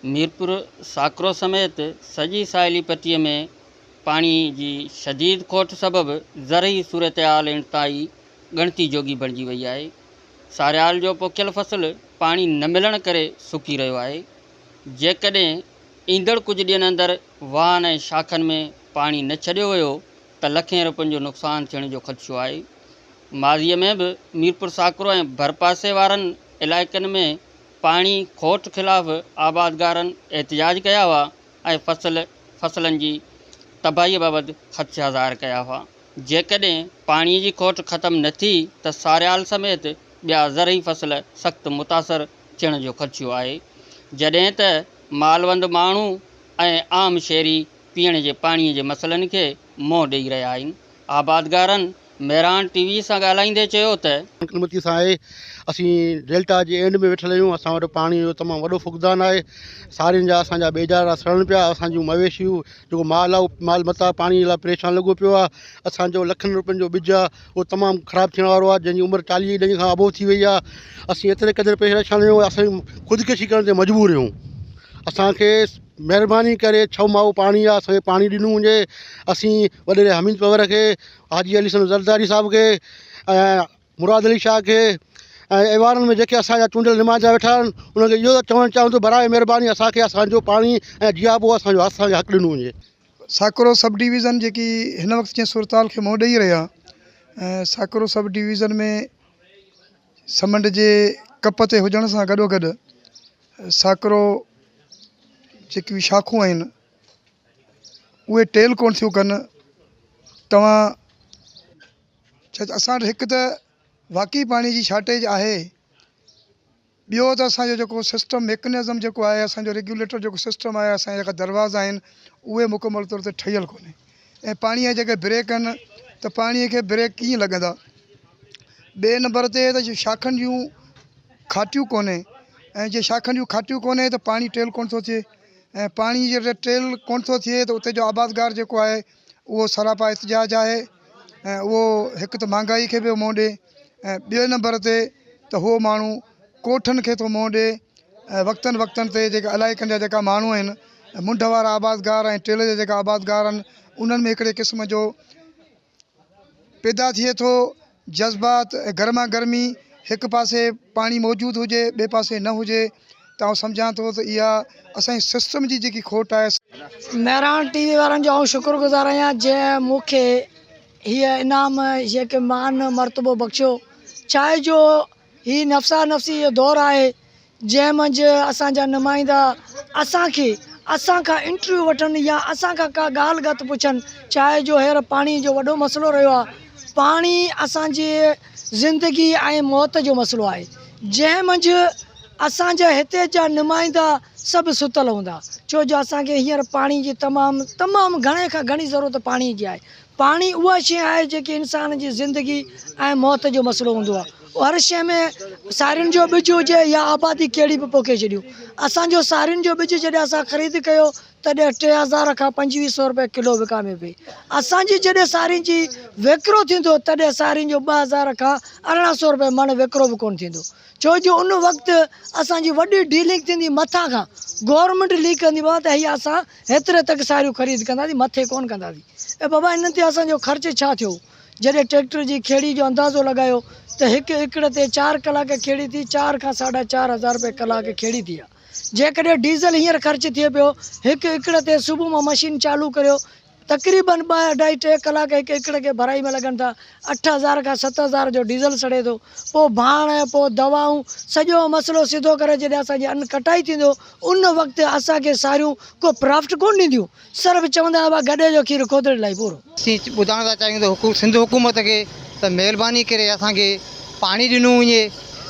ميرپور ساڪرو سميت سڄي ساحلي پٽي ۾ پاڻي جي شديد کوٽ سبب زرعي صورتحال انتهائي ڳڻتي جوڳي بڻجي وئي آهي. ساريال جو پوکيل فصل پاڻي نه ملڻ ڪري سڪي رهيو آهي. جيڪڏهن ايندڙ ڪجهه ڏينهن اندر واهن ۽ شاخن ۾ پاڻي نه ڇڏيو ويو ته لکين روپين جو نقصان ٿيڻ جو خدشو آهي. ماضي ۾ به ميرپور ساڪرو ۽ ڀرپاسي وارن علائقن ۾ پاڻي کوٽ خلاف آبادگارن احتجاج ڪيا هئا ۽ فصل فصلن جي تباهي بابت خدشا ظاهر ڪيا هئا. جيڪڏهن پاڻي جي کوٽ ختم نه ٿي ته ساريال سميت ٻيا زرعي فصل سخت متاثر ٿيڻ جو خدشو آهي. جڏهن ته مالوند ماڻهو ۽ عام شهري پيئڻ جي پاڻي جي مسئلن کي منهن ڏئي رهيا آهن. آبادگارن مهراڻ ٽي وي سان ڳالهائيندي چيو ته. قسمتي سان آهي اسين ڊيلٽا جي اينڊ ۾ ويٺل آهيون اسان وٽ پاڻي جو تمام وڏو فقدان آهي سارين جا اسان جا ٻيجارا سڙن پيا اسان جون مويشيون جيڪو مال آهي اهو مال متاع پاڻي لاء پريشان لڳو پيو آهي اسان جو لکن روپين جو ٻج آهي اهو تمام خراب ٿيڻ وارو آهي جنهن جي عمر چاليهه ڏينهن کان ابو ٿي وئي آهي اسين ايتري قدر پريشان آهيون اسين خودڪشي ڪرڻ تي مجبور آهيون اسانکي مهرباني ڪري ڇهه ماهو پاڻي آهي اسانکي پاڻي ڏنو وڃي اسين وڏيري حميد پنهور کي حاجي علي حسن زرداري صاحب کي ۽ مراد علي شاهه کي ۽ ايوانن ۾ جيڪي اسان جا چونڊيل نمائندا ويٺا آهن انهن کي اهو ٿا چوڻ چاهيون ته براء مهرباني اسان کي اسان جو پاڻي ۽ جياپو اسان جو اسان کي حق ڏنو وڃي. ساڪرو سب ڊويزن جيڪي هن وقت جنهن صورتحال کي منهن ڏئي رهي آهي ۽ ساڪرو سب ڊويزن ۾ سمنڊ جي ڪپ تي هجڻ سان گڏو گڏ ساڪرو جيڪي شاخون آهن اهي ٽيل ڪونه ٿيون ڪن توهان ڇا اسان وٽ هڪ ته واقعي پاڻي جي شارٽيج آهي ٻيو ته اسانجو جيڪو سسٽم ميڪنزم جيڪو آهي اسانجو ريگيوليٽر جيڪو سسٽم آهي اسانجا جيڪا دروازا آهن اهي مڪمل طور تي ٺهيل ڪونهي ۽ پاڻي جا جيڪي بريڪ آهن ته پاڻي کي بريڪ ڪيئن لڳندا ٻئي نمبر تي ته شاخن جون کاٽيون ڪونهي ۽ جي شاخن جون کاٽيون ڪونهي ته پاڻي ٽيل ڪونه ٿو ٿئي ۽ پاڻي جي ٽيل ڪونه ٿو ٿئي ته اتي جو آبادگار جيڪو آهي اهو سراپا احتجاج آهي ۽ اهو هڪ ته مهانگائي کي پيو منهن ڏي ۽ ٻئي نمبر تي ته اهو ماڻهو ڪوٺن کي ٿو منهن ڏي ۽ وقتن وقتن تي جيڪا علائقن جا جيڪا ماڻهو آهن منڍ وارا آبادگار ۽ ٽيل جا جيڪا آبادگار آهن انهن ۾ هڪڙي قسم جو پيدا ٿئي ٿو جذبات ۽ گرما گرمي هڪ پاسي پاڻي موجود هجي ٻئي پاسي نه هجي ته آئون سمجهان ٿو ته اها اسان جي سسٽم جي جيڪي کوٽ آهي. مهراڻ ٽي وي وارن جو آئون شڪر گذار آهيان جنهن مون کي هيء انعام جيڪي مان مرتبو بخشيو ڇاهي جو هي نفسا نفسي جو دور آهي جنهن منجهه اسان جا نمائندا اسان کي اسان کان انٽرويو وٺن يا اسان کان ڪا ڳالهه ڳت پڇن چاهي جو هينئر پاڻي جو وڏو مسئلو رهيو آهي پاڻي اسان جي زندگي ۽ موت جو مسئلو آهي جنهن منجهه اسان جا هتي جا نمائندا سڀ ستل هوندا ڇو جو اسان کي هينئر پاڻي جي تمام تمام گهڻي کان گهڻي ضرورت پاڻي جي آهي پاڻي اها شيء آهي جيڪي انسان جي زندگي ۽ موت جو مسئلو هوندو آهي. هر شيء ۾ سارين جو ٻج هجي يا آبادي ڪهڙي به پوکي ڇڏيون. اسان جو سارين جو ٻج جڏهن اسان خريد ڪيو تڏهن 3000 کان 25 سو روپيه ڪلو وڪامي پئي. اسان جي جڏهن سارين جي وڪرو ٿيندو تڏهن سارين جو 2000 کان 18 سو روپيه مڻ وڪرو به ڪونه ٿيندو. ڇو جو ان وقت اسان جي وڏي ڊيلنگ ٿيندي مٿان کان گورنمينٽ ليڪ ڪندي بابا ته هي اسان هيتري تڪ ساريون خريد ڪنداسين مٿي ڪونه ڪنداسين. اي بابا انهن تي اسان جو خرچ ڇا ٿيو؟ جڏهن ٽريڪٽر جي کيڙي جو اندازو لڳايو ته هڪ ايڪڙ تي چار ڪلاڪ کيڙي ٿي چار کان ساڍا چار هزار روپيه ڪلاڪ کيڙي ٿي آ. جيڪڏهن ڊيزل هينئر خرچ ٿئي پيو هڪ ايڪڙ تي صبح مان مشين چالو ڪريو تقريبن ٻه اڍائي ٽي ڪلاڪ هڪ ايڪڙ کي ڀرائي ۾ لڳن ٿا 8000 کان 7000 جو ڊيزل سڙي ٿو پوء ڀاڻ پوء دوائون سڄو مسئلو سڌو ڪري جڏهن اسان جي ان ڪٽائي ٿيندو ان وقت اسان کي ساريون ڪو پرافٽ ڪونه ڏينديون صرف چوندا هئا گڏهه جو کير کوتڙي لاء پورو. اسين ٻڌائڻ ٿا چاهيون ته سنڌ حڪومت کي ته مهرباني ڪري اسان کي پاڻي ڏنو وڃي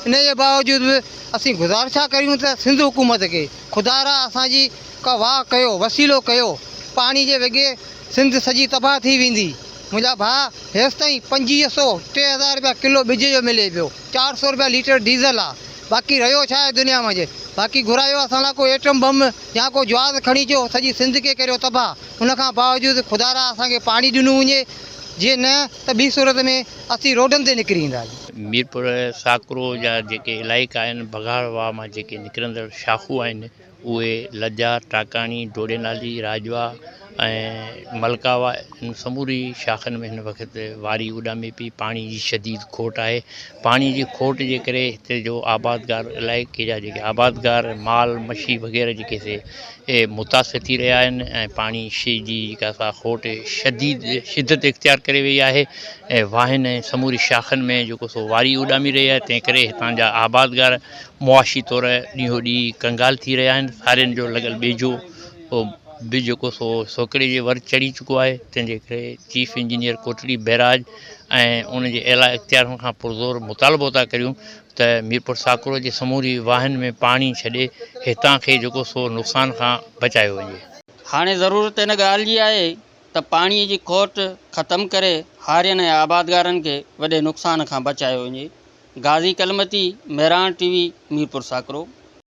ان جي باوجود به اسين گذارش ٿا ڪريون ته سنڌ حڪومت کي خدارا اسان جي ڪا واهه ڪيو وسيلو ڪيو پاڻي جي وگي سنڌ سڄي تباهه ٿي ويندي منهنجا ڀاء هيستائين 25 سو 3000 رپيا ڪلو ٻج جو ملي پيو 400 رپيا ليٽر ڊيزل آ باقي رهيو ڇا آهي دنيا منجهه باقي گهرايو اسان لاء ڪو ايٽم بم يا ڪو جواز کڻي اچو سڄي سنڌ کي ڪريو تباهه ان کان باوجود خدارا اسان کي پاڻي ڏنو وڃي جي نه ته ٻي صورت ۾ اسين روڊن تي نڪري اينداسين. ميرپور ساڪرو جا جيڪي علائقا آهن بگهاڙ واهه مان جيڪي نڪرندڙ شاخون آهن اهي لجا، ٽاڪاڻي، ڊوڙي نالي، راڄوا ۽ ملڪاوا ان سموري شاخن ۾ هن وقت واري اڏامي پئي پاڻي جي شديد کوٽ آهي پاڻي جي کوٽ جي ڪري هتي جو آبادگار علائقي جا جيڪي آبادگار مال مڇي وغيره جيڪي سي اهي متاثر ٿي رهيا آهن ۽ پاڻي جي جيڪا سا کوٽ شديد شدت اختيار ڪري وئي آهي ۽ واهن ۽ سموري شاخن ۾ جيڪو سو واري اڏامي رهي آهي تنهن ڪري هتان جا آبادگار معاشي طور ڏينهون ڏينهن ڪنگال ٿي رهيا آهن، سارين جو لڳل ٻيجو به جيڪو سو سوڪڙي جي ور چڙهي چڪو آهي، تنهن جي ڪري چيف انجنيئر ڪوٽڙي بئراج ۽ ان جي اعليٰ اختيارن کان پرزور مطالبو ٿا ڪريون ته ميرپور ساڪرو جي سموري واهن ۾ پاڻي ڇڏي هتان کي جيڪو سو نقصان کان بچايو وڃي. هاڻي ضرورت ان ڳالهه جي آهي ته پاڻي جي کوٽ ختم ڪري هارين ۽ آبادگارن کي وڏي نقصان کان بچايو وڃي. Ghazi Kalmati, Mehran T V, Mirpur Sakro.